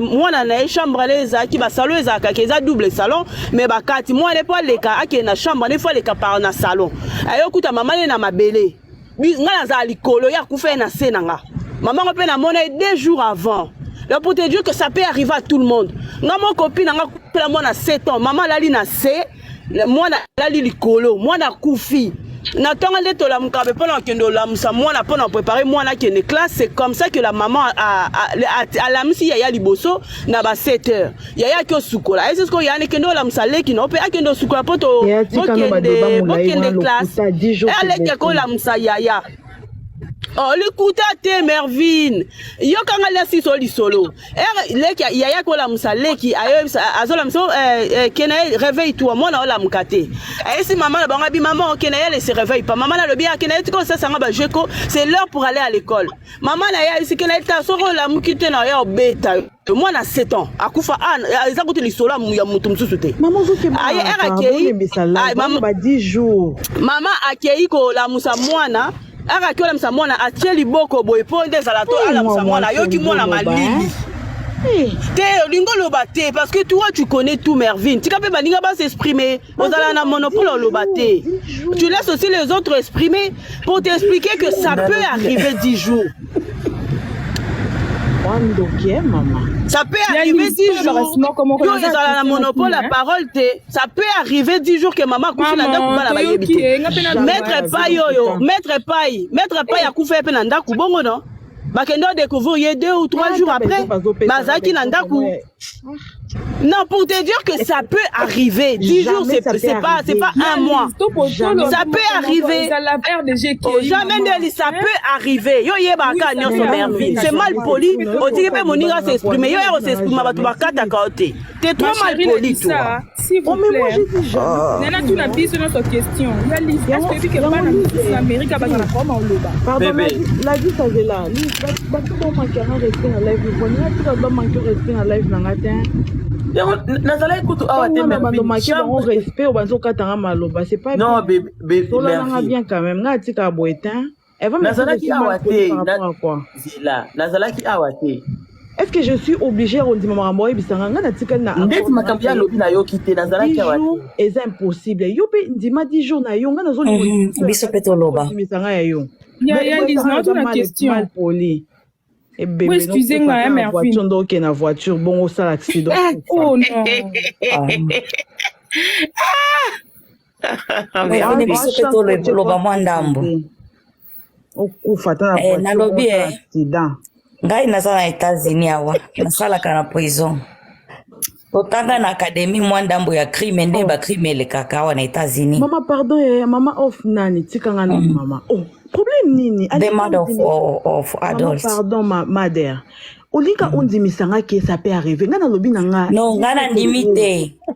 mwana na ye chambre na ye ezalaki basalon ezalaka ke eza double salon, mais bakati mwana ye mpo aleka akende na chambre na ye fo aleka par na salon. Ayokuta mama na ye na mabele. Nga nazala likolo, ye akufa ye na se na nga. Mama ngo mpe namona ye 2 jours avant. Donc pour te dire que ça peut arriver à tout le monde. Nga mo copine na nga akufela mwana 7 ans, mama alali na se, mwana alali likolo, mwana akufi na ntongo nde tolamuka be mpona kokende olamusa mwana mpona kopréparer mwana akende classe. C'est comme ça que la maman alamusi yaya liboso na ba 7 heures. Yaya aki osukola, ayesi sikoyo yaya nekende olamusa leki na yo mpe akende osukola mpo to Yaya, tika no badeba bokende molai bokende wana classe. lokuta, 10 jours c'est Aleki beaucoup. akolamusa yaya. Oh, likuta te Mervyn, yokanga lia siso lisolo. Ere leki yaya kolamusa leki, ayoyebisa azolamusa kena ye réveille toi mwana olamuka te. Ayesi mama na bango abi mama okena ye elle se réveille pas. Mama nalobi akena ye tika osasanga bajeko, c'est l'heure pour aller à l'école. Mama na ye ayesi kena ye ta soki olamuki te na ya obeta yo. Mwana 7 ans akufa ah, eza kutu lisolo ya motu mosusu te. Mama ozokeba Aye ere akei olembisa live ba 10 jours. Mama akei kolamusa mwana, ere akei olamusa mwana, atie liboko boye mpo nde ezala to alamusa mwana, ayoki mwana malili te. Olingi oloba te parce que toi tu connais tout. Mervyn, tika mpe baninga bas'exprimer. Ozala na monopole oloba te. Tu laisses aussi les autres exprimer pour t'expliquer que ça peut arriver 10 jours. Wandoki mama. Ça peut arriver 10 jours. Yo ezala na monopole la parole te. Ça peut arriver 10 jours que mama akufi na ndako bana bayebi te. Maître Pai oyo, maître Pai, maître Pai akufi mpe na ndako bongo non, bakende odécouvrir ye 2 ou 3 jours après, bazalaki na ndako. Non, pour te dire que ça peut arriver. 10 jours, Jamais c'est ça peut c'est pas, c'est arriver. pas un mois. Jamais. Ça peut arriver. ezala rdg Oh, jamais ndeli, ça peut arriver. Yo yebaka Oui, ça nyonso peut Mervine. arriver. C'est mal poli. Otiki pe moninga s'exprimer. Yo ya s'exprimer bato bakataka yo te. T'es Ma trop mal chérie poli Lisa, toi. s'il vous Oh, mais moi plaît. j'ai dit jamais. Nana tuna biso nyonso question. Ya Lise, est-ce que oyebi ke Yango bana Lise, misusu na Amerika bazalaka oma oloba? Pardon, Bébé. la vie ça là. Bato ba manquer un respect na live. Boninga tika ba manquer respect na live na nga te. Yango nazalaki kutu awa te Ntango wana bando Mervine. manquer bango Chambre. respect oyo bazokatanga maloba c'est pas Non, bien. bébé, bébé Solana nga Mervine. bien quand même. Nga atika boye te. Elle va me dire que je Nazalaki suis awa mal poli te. par rapport à quoi? Zela, nazalaki awa te. Est-ce que je suis obligée ya kondima makambo oyebisanga nga natikali na Ndeti accord na nga makambo ya ke lobi nayoki te, nazalaki 10 awa te. jours eza impossible. Yo mpe ndima 10 jours na yo nga nazolinga Biso mpe toloba. ondimisa nga ya yo. Ya Mais ya Lise, oyebisanga na eza tuna mal, question. mal poli. Bo Ebembe excuse nokufa nga ata ya na Mervine. voiture nde okende na voiture bongo osala accident okufa. Oh non. Ah. Mervine biso mpe chance otie toloba mwa porte ndambo. te okufa ata na Eh, voiture bongo nalobi osala eh, accident. ngai naza na États-Unis awa nasalaka na prison totanga na académie mwa ndambo ya crime nde Oh. bacrime elekaka awa na États-Unis. Mama pardon yaya mama off nani tika nga nani mama. Oh problème nini The alinga mother of, ondimisa of, of mama adults. pardon ma mother olinga ondimisa nga ke ça peut arriver nga nalobi na nga Non, 10 ngai jours c'est nandimi trop te.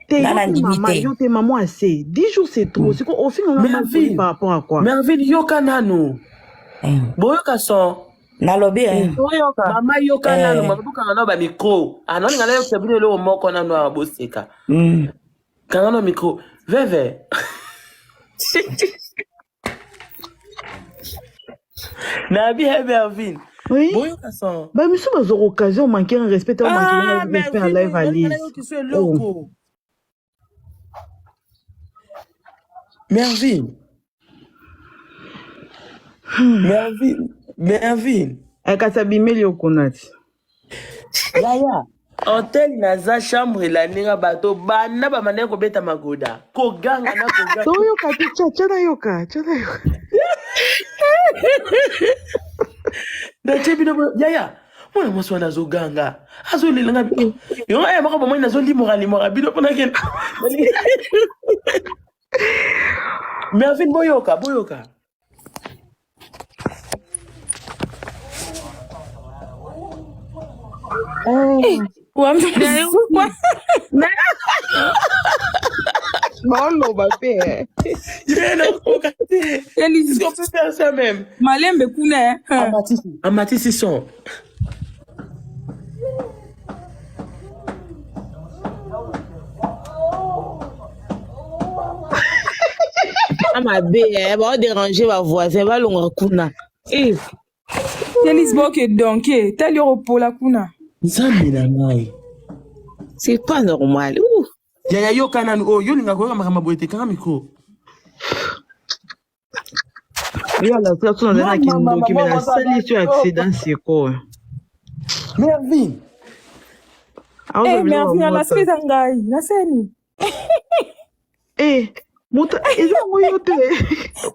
te Ngai yo te nandimi mama te. yo te maman assez 10 jours c'est trop siko ofinga nga mal poli Mervine, par rapport à quoi Mervine yoka nanu. Boyoka son. Nalobi eh. Mama yoka nanu, Eh. mama bokanga nano ba micro. Ah non, ngala yokisa bino eloko moko nanu awa boseka. Kanga no micro. Veve. Nabi he Mervine. Oui. Boyoka son. Ba misu bazwa occasion manquer un respect te manquer Ah, nga respect na Mervine, live ngala Alice. yokisa Oh. eloko. Mervine. Mervine. Mervine. Eh, kasi abimeli yo kuna ti. Yaya. Hotel naza chambre elandi nga bato banda bamandaki kobeta magoda koganga na koganga Toyoka te tya tya nayoka tya nayoka. natie bino yaya mwana mwasi wana azoganga azolela nga yango aya moko bomoi nazolimoka limoka bino mpona kende Mervine boyoka boyoka Baoloba mpe eh. ye nakoka te Est-ce qu'on peut faire ça même Malembe kuna eh. amatisi amatisi son mabe eh, baoderange bavoisin balongwa kuna Eh, Elise boke donke tali oropola kuna. Nzambe na ngai c'est pas normal. Ouh. Yaya yoka nanu oyo yo olinga koyoka makambo boye te kanga micro Yo alasika so nazali na mama mama kindoki me mama nasali so accident sikoyo. Mervine Aoza Eh biloko ya Mervine moto. alasika eza ngai naseni. Eh, moto eza yango yo te.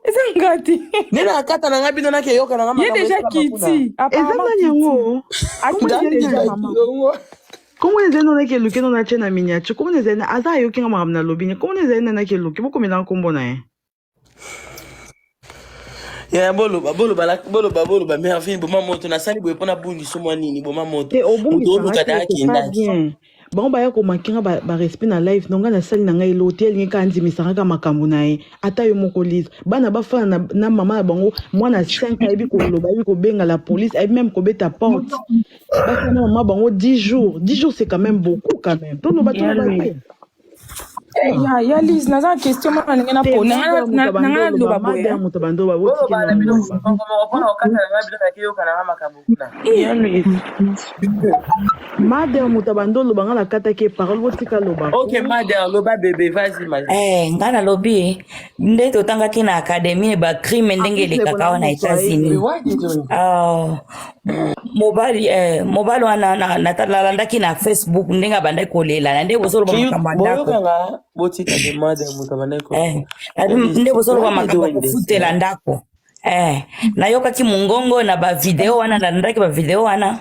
Eza ngai te. nde nakata na ngai bino nakeyoka na ngai Ye makambo deja esalama kuna kiti Eza apparemment nani kiti. yango? Kombo Akiti ezali deja nani? mama. Kombo ezali nani nakeluki no natie na miniature. Kombo ezali na aza ayoki nga makambo nalobi ne. Kombo ezali nani nakeluki bokomela nkombo na ye. Ya boloba boloba boloba boloba Mervine boma moto nasali boye mpona bungiso mwa nini boma moto Te moto obungisanga oluka te da c'est pas akendaki bien. Bango baya komanke nga barespect na live no nga nasali na ngai eloko te alingi kaka andimisanga kaka makambo na ye ata yo moko lise bana bafana na mama na bango mwana 5 ayebi koloba ayebi kobenga la police ayebi même kobeta porte bafana na mama bango 10 jours 10 jours c'est quand même beaucoup quand même toloba toloba te. Eh, ya ya Lise naza na question moko nalingi na Te po mada nanga ya moto abandi nanga oloba naloba mada boye. ya eh. moto abandi oloba botikela boloba na bino oloba. moko moko mpona kokata na ngai bino nakeyoka na ngai makambo kuna Ya Louise. Mada ya moto abandi oloba nga nakataki ye parole botika loba ok ko. mader loba bebe vas-y ma Eh, ngai nalobi nde totangaki na académie bacrime En ndenge plus ndeko elekaka na awa na moto ayebi. États-Unis. Why did you Ah, mobali eh, mobali wana nalandaki na Facebook ndenge abandaki kolela na nde bozoloba Can you makambo ya ndako boyokanga botika de mother moto abandaki eh, kolela nde bozoloba why you makambo ya doing this kofutela man ndako eh, nayokaki mongongo na bavideo wana nalandaki bavideo wana.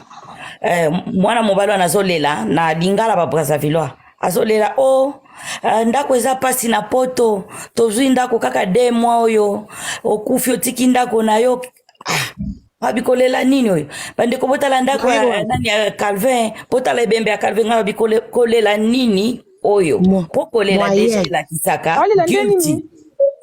eh, mwana mobali wana azolela na lingala ba Brazzavillois azolela o oh, eh, ndako eza mpasi na poto tozwi ndako kaka de mois oyo okufi otiki ndako na yo ah, babi kolela nini oyo bandeko botala ndako ya nani ya Calvin botala ebembe ya Calvin ngai babi kolela nini oyo mpo kolela deja elakisaka guilty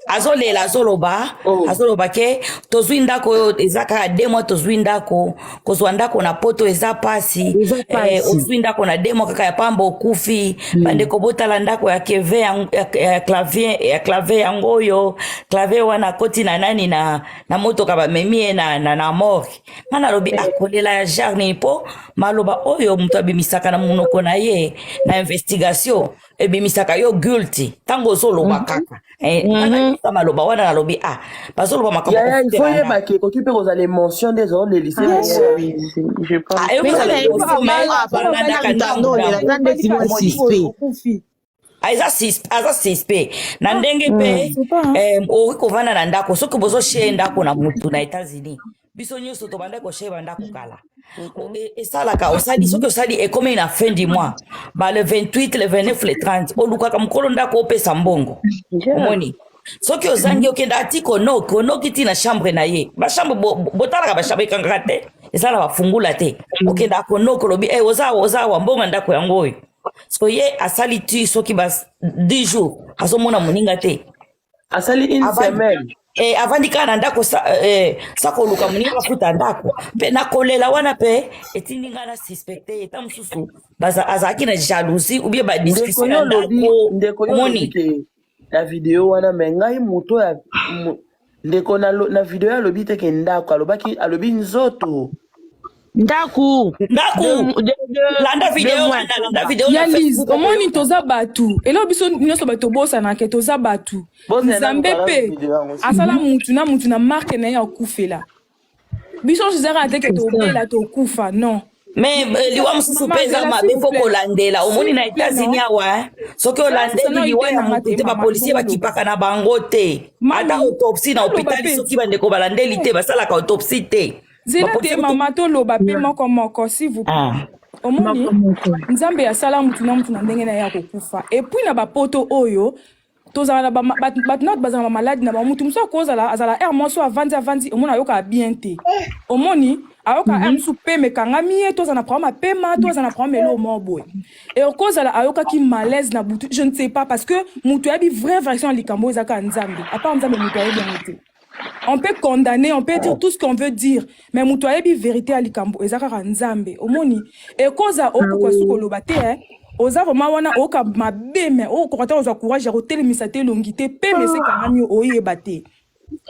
azolela azoloba oh. Azoloba ke tozwi ndako oyo eza kaka de mois tozwi ndako kozwa ndako na poto eza pasi eh, ozwi ndako na de mois kaka ya pamba okufi Bandeko botala ndako ya keve ya, ya, ya clavier ya clavier yango oyo clavier wana akoti na nani na, na motoka bamemi ye na, na, na morgue nga nalobi akolela ya genre nini mpo maloba oyo moto abimisaka na monoko na ye na investigation ebimisaka yo guilty ntango ozoloba kaka eh, nga nayoka maloba wana nalobi ah bazoloba makambo Yaya, il faut kokufela yeba ke ekoki mpe kozala émotion nde ezolelisa Ah, je pense. Ah, eyoki kozala émotion mais balandaka ntango ntango Ah, eza aza suspect na ndenge mpe eh, okoki kovanda na ndako soki bozoshare ndako na mutu na États-Unis biso nyonso tobandaki koshare bandako kala esalaka osali soki osali ekomi na fin du mois ba le 28 le 29 le 30 olukaka mokolo ndako opesa mbongo omoni soki ozangi okenda ati konoki onoki ti na chambre na ye bachambre botalaka bachambre ekangaka te eza na bafungula te okenda konoki olobi hey, oza oza awa mbongo ndako yango oyo siko ye asali ti soki ba 10 jours azomona moninga te asali une semaine eh, avandi kaka na ndako sa, eh, sa koluka moninga afuta ndako mpe na kolela wana mpe etindi ngai na suspecte ye ta mosusu azalaki na jalousie ou bien badiscussion na ndako ndeko yo olobi ke na video wana me ngai moto ya ndeko na, na video alobi te ke ndako alobaki alobi nzoto ndaku ndaku landa video wana landa video ya Liz omoni toza bato eloko biso nyonso bato tobosanaka toza bato nzambe mpe asala mutu na mutu na marke na ye akufela biso nyonso ezaka te ke tobela tokufa non mais liwa mosusu mpe eza mabe fo kolandela omoni na États-Unis awa soki olandeli liwa ya motu te bapolisier bakipaka na bango te ata autopsie na hôpital soki bandeko balandeli te basalaka autopsie te zela te mama toloba mpe moko moko s'il vous plaît omoni nzambe asala mutu na mutu na ndenge na ye ya kokufa et puis na bapoto oyo tozala na bato na bato bazala na bamaladi na bango mutu mosusu akozala azala heure moko avandi avandi omoni ayokaka bien te omoni ayoka heure mosusu pema ekangami ye to aza na problème ya pema to aza na problème eloko moko boye e okozala ayokaki malaise na butu je ne sais pas parce que mutu ayebi vraie version ya likambo oyo eza kaka nzambe à part nzambe mutu ayebi yango te. On peut condamner, on peut dire tout ce qu'on veut dire, mais mutu ayebi vérité ya likambo eza kaka nzambe. Omoni ekoza okoka su koloba te eh. Oza vraiment wana oyoka mabe mais okoka te kozwa courage ya kotelemisa te elongi te pe mese ekangami yo oyeba te.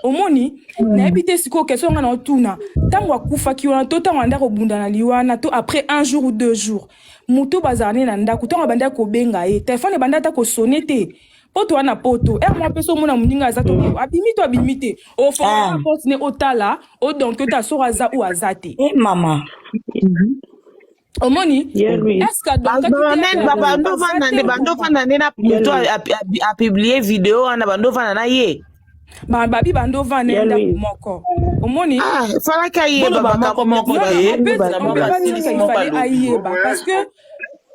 Omoni nayebi te sikoyo question nga na otuna ntango akufaki wana to ntango abandaki kobunda na liwa wana to après un jour ou deux jours moto bazala ne na ndako ntango abandaki kobenga ye telefone ebanda ata kosone te po toa na poto heure moko mpe so omona moninga aza to abimi to abimi te ofongola porte ne otala odonke otala soki aza ou aza te Eh, mama omoni est-ce bando bando nde na moto apublie video wana bando ovanda na ye babi bando ovanda ye ndako moko omoni falaki ayeba moko moko te ayeba parce que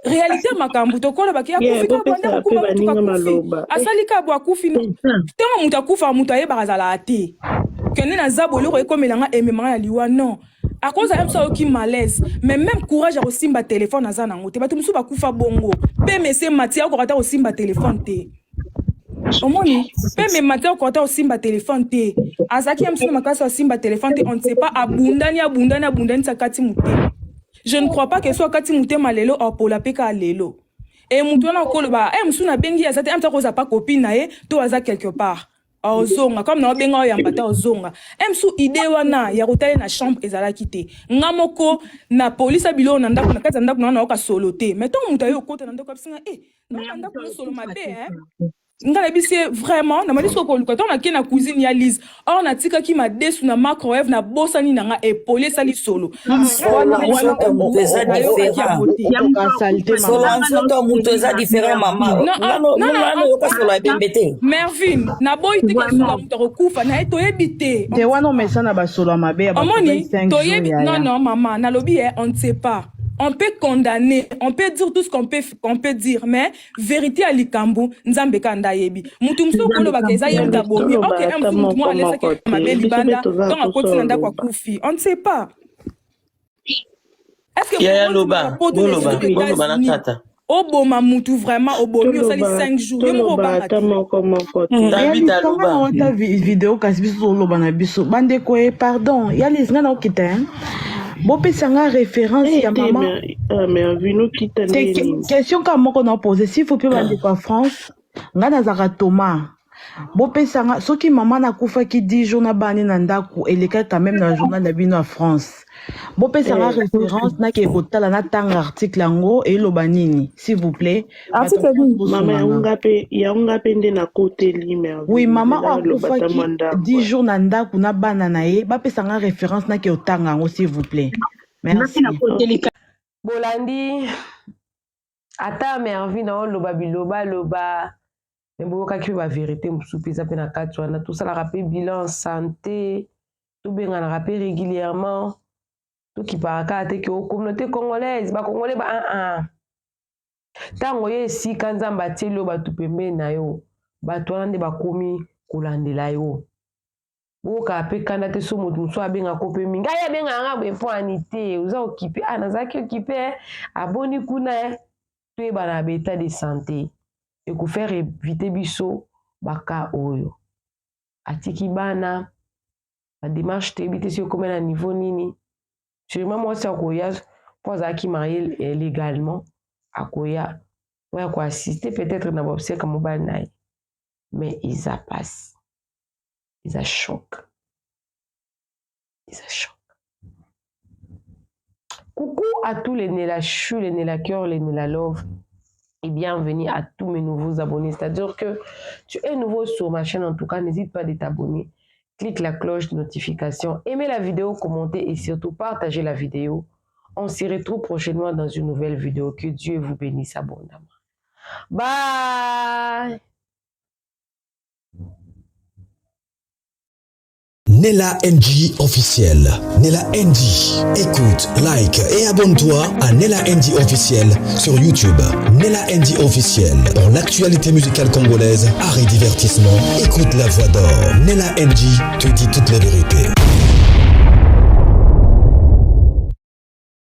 réalité makambo tokolobaki akufi kaka banda kokuma motuka akufi asali kaka bo akufi ntango moto akufaka moto ayebaka azalaka te kende naza boloko ekomela nga ememanga na liwa non akozala mosu ayoki malaise mais même courage ya kosimba telefone aza nango te bato mosusu bakufa bongo mpe mese mati akoka ata kosimba telefone te omoni mpe mema te akoka ata kosimba telefone te azalaki ya mosu na makasi asimba telefone te on ne sait pas abundani abundani abundani ti akati motema. Je ne crois pas que so akati motema lelo apola mpe kaka lelo e motu wana okoloba e mosusu nabengi aza te amta kozala pa copine na ye to aza quelque part ozonga comme na obenga oyamba te ozonga e mosusu idée wana ya kotala na chambre ezalaki te nga moko na polisa biloko na ndako na kati ya ndako na nayoka solo te mais ntango moto aye okota na ndako abisinga e nayoka ndako no solo mabe eh? Nga nayebisi ye vraiment na mandi soki koluka ntango nake na cuisine ya Lise or natikaki madesu na microwave nabosani na nga epoli esali solo Solo nzoto moto eza différent. Solo nzoto moto eza différent mama. Nano nano yoka solo ya bembe te. Mervine naboyi te ke solo ya moto akokufa na ye toyebi te. Te wana omesana basolo ya mabe ya omoni toyebi non non mama nalobi ye on ne sait pas. On peut condamner, on peut dire tout ce qu'on peut, qu'on peut dire, mais vérité ya likambo, Nzambe kaka nde ayebi. Mutu mosusu okolobaka eza ye moto abomi, Toloba ok, un ata mosusu mutu moko moko alesaki moko te, mabe biso mpe libanda, toza ntango akoti mposa na ndako oloba. akufi. On ne sait pas. Est-ce que Yaya vraiment loba, ondimaka poto na boloba, surtout boloba na États-Unis, kata. oboma mutu vraiment, obomi osali Toloba 5 jours, yo moko toloba obanga ata te. moko moko te. Tabita Yalis kanga na loba. wata video kasi biso toloba na biso bandeko ye pardon Yalis nga na okita hein? Bopesa nga référence Eh ya te mama mer ah, Mervine okita te nde nini? question kaka moko na opose s'il faut mpe bandeko ya France nga nazalaka Thomas bopesa nga soki mama nakufaki 10 jours na bana na ndako elekaki quand même na journal na bino ya France bopesa nga Eh, référence nakee kotala natanga article yango eloba nini s'il vous plaît bato ya Article France nini? mama bosunga yango nga nga mpe yango nga mpe nde nakoteli oui Mervine mama zela oyo oloba ata akufaki mwa 10 ndambo. jours na ndako na bana na ye bapesa nga référence nake otanga yango s'il vous plaît Nga mpe merci nakoteli Ok. Bolandi ata Mervine aoloba biloba loba me boyokaki mpe baverité mosusu mpe eza mpe na kati wana tosalaka mpe bilan santé tobenganaka mpe régulièrement tokipaka kaka te ke communauté congolaise bacongolais ba 1 ntango ye esika nzambe atieli yo bato pembeni na yo bato wana nde bakomi kolandela yo boyokaka mpe kanda te so moto mosusu abengaka mpe mingi ai abengaka nga boye mpo ani te oza okipe ah nazalaki okipe aboni kuna toyebana na baétat de santé ekofaire éviter biso baka oyo atiki bana badémarche toyebi te soki ekomi na niveau nini sûrement mwasi akoya mpo azalaki marié légalement akoya oyo akoassiste peut-être na baobsèques mobali na ye mais eza pasi eza choc eza choc. Coucou à tous les Nela Chou, les Nela Cœur, les Nela Love et bienvenue à tous mes nouveaux abonnés. C'est-à-dire que tu es nouveau sur ma chaîne, en tout cas, n'hésite pas de t'abonner. Clique la cloche de notification, aimez la vidéo, commentez et surtout partagez la vidéo. On se retrouve prochainement dans une nouvelle vidéo. Que Dieu vous bénisse abondamment. Bye! Nella NG officiel. Nella NG. Écoute, like et abonne-toi à Nella NG officiel sur YouTube. Nella NG officiel. Pour l'actualité musicale congolaise, art et divertissement, écoute la voix d'or. Nella NG te dit toute la vérité.